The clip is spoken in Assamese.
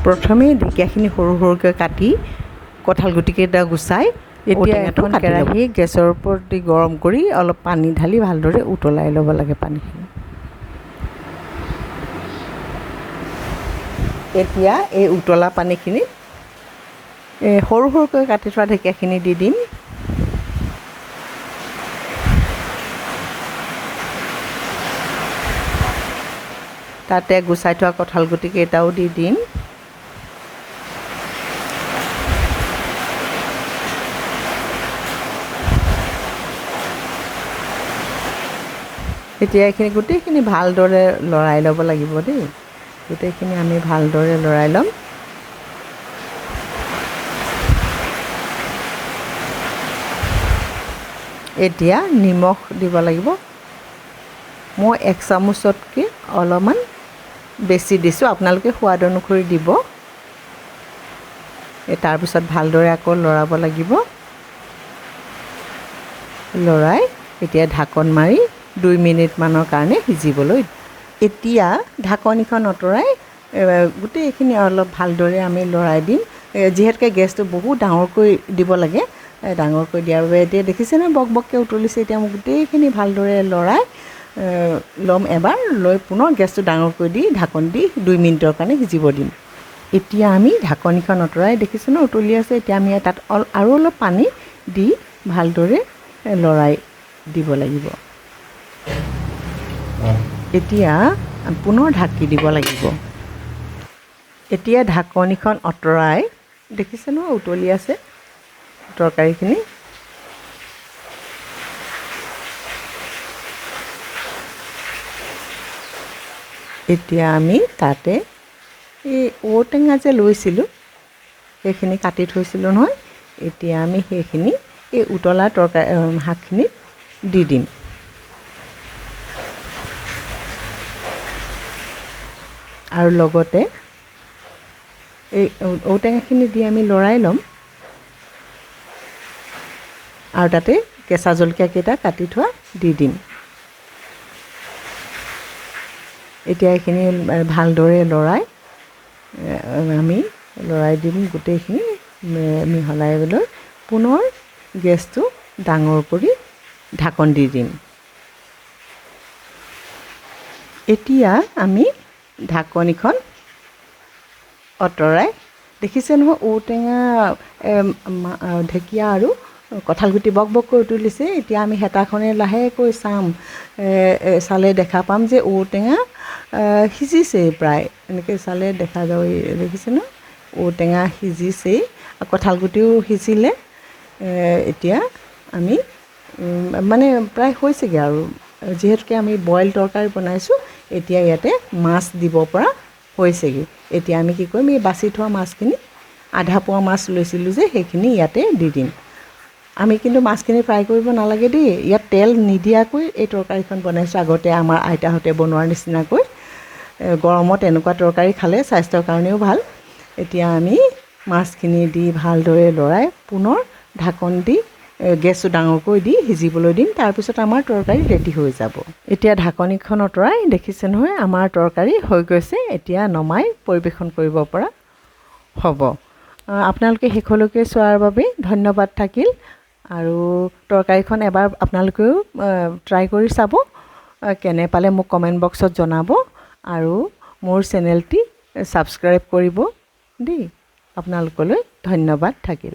প্ৰথমে ঢেকীয়াখিনি সৰু সৰুকৈ কাটি কঁঠাল গুটিকেইটা গুচাই এতিয়া ঔটেঙাটো এখন কাটি ল'ব। কেৰাহী গেছৰ ওপৰত দি গৰম কৰি অলপ পানী ঢালি ভালদৰে উতলাই ল'ব লাগে পানীখিনি। এতিয়া এই উতলা পানীখিনিত এই সৰু সৰুকৈ কাটি থোৱা ঢেকীয়াখিনি দি দিম। তাতে গুচাই থোৱা কঁঠাল গুটিকেইটাও দি দিম। এতিয়া এইখিনি গোটেইখিনি ভালদৰে লৰাই ল'ব লাগিব দেই। গোটেইখিনি আমি ভালদৰে লৰাই ল'ম। এতিয়া নিমখ দিব লাগিব। মই 1 চামুচতকৈ অলপমান বেছি দিছোঁ, আপোনালোকে সোৱাদ অনুসৰি দিব। তাৰপিছত ভালদৰে আকৌ লৰাব লাগিব। লৰাই এতিয়া ঢাকন মাৰি 2 মিনিটমানৰ কাৰণে সিজিবলৈ। এতিয়া ঢাকনিখন আঁতৰাই গোটেইখিনি অলপ ভালদৰে আমি লৰাই দিম। যিহেতুকে গেছটো বহুত ডাঙৰকৈ দিব লাগে, ডাঙৰকৈ দিয়াৰ বাবে এতিয়া দেখিছেনে বক বককৈ উতলিছে। এতিয়া মই গোটেইখিনি ভালদৰে লৰাই ল'ম এবাৰ, লৈ পুনৰ গেছটো ডাঙৰকৈ দি ঢাকন দি 2 মিনিটৰ কাৰণে সিজিব দিম। এতিয়া আমি ঢাকনিখন আঁতৰাই দেখিছেনে উতলি আছে। এতিয়া আমি তাত আৰু অলপ পানী দি ভালদৰে লৰাই দিব লাগিব। এতিয়া পুনৰ ঢাকি দিব লাগিব। এতিয়া ঢাকনিখন আঁতৰাই দেখিছে নহয় উতলি আছে তৰকাৰীখিনি। এতিয়া আমি তাতে এই ঔটেঙা যে লৈছিলোঁ সেইখিনি কাটি থৈছিলোঁ নহয়, এতিয়া আমি সেইখিনি এই উতলা তৰকাৰী শাকখিনিত দি দিম। আৰু লগতে এই ঔটেঙাখিনি দি আমি লৰাই ল'ম। আৰু তাতে কেঁচা জলকীয়া কেইটা কাটি থোৱা দি দিম। এতিয়া এইখিনি ভালদৰে লৰাই আমি লৰাই দিম গোটেইখিনি মিহলাই লৈ পুনৰ গেছটো ডাঙৰ কৰি ঢাকন দি দিম। এতিয়া আমি ঢাকনিখন আঁতৰাই দেখিছে নহয় ঔটেঙা, ঢেকীয়া আৰু কঁঠালগুটি বক বককৈ উতলিছে। এতিয়া আমি হেতাখনে লাহেকৈ চাম, চালে দেখা পাম যে ঔটেঙা সিজিছেই প্ৰায়। এনেকৈ চালে দেখা যাব, দেখিছে ন ঔটেঙা সিজিছেই, কঁঠালগুটিও সিজিলে। এতিয়া আমি মানে প্ৰায় হৈছেগৈ আৰু, যিহেতুকে আমি বইল তৰকাৰী বনাইছোঁ, এতিয়া ইয়াতে মাছ দিব পৰা হৈছেগৈ। এতিয়া আমি কি কৰিম, এই বাছি থোৱা মাছখিনি, আধা পোৱা মাছ লৈছিলোঁ যে, সেইখিনি ইয়াতে দি দিম। আমি কিন্তু মাছখিনি ফ্ৰাই কৰিব নালাগে দেই, ইয়াত তেল নিদিয়াকৈ এই তৰকাৰীখন বনাইছোঁ, আগতে আমাৰ আইতাহঁতে বনোৱাৰ নিচিনাকৈ। গৰমত এনেকুৱা তৰকাৰী খালে স্বাস্থ্যৰ কাৰণেও ভাল। এতিয়া আমি মাছখিনি দি ভালদৰে লৰাই পুনৰ ঢাকন দি গেছটো ডাঙৰকৈ দি সিজিবলৈ দিম। তাৰপিছত আমাৰ তৰকাৰী ৰেডি হৈ যাব। এতিয়া ঢাকনিখন আঁতৰাই দেখিছে নহয় আমাৰ তৰকাৰী হৈ গৈছে। এতিয়া নমাই পৰিৱেশন কৰিব পৰা হ'ব। আপোনালোকে শেষলৈকে চোৱাৰ বাবে ধন্যবাদ থাকিল। আৰু তৰকাৰীখন এবাৰ আপোনালোকেও ট্ৰাই কৰি চাব, কেনে পালে মোক কমেণ্ট বক্সত জনাব আৰু মোৰ চেনেলটি ছাবস্ক্ৰাইব কৰিব দেই। আপোনালোকলৈ ধন্যবাদ থাকিল।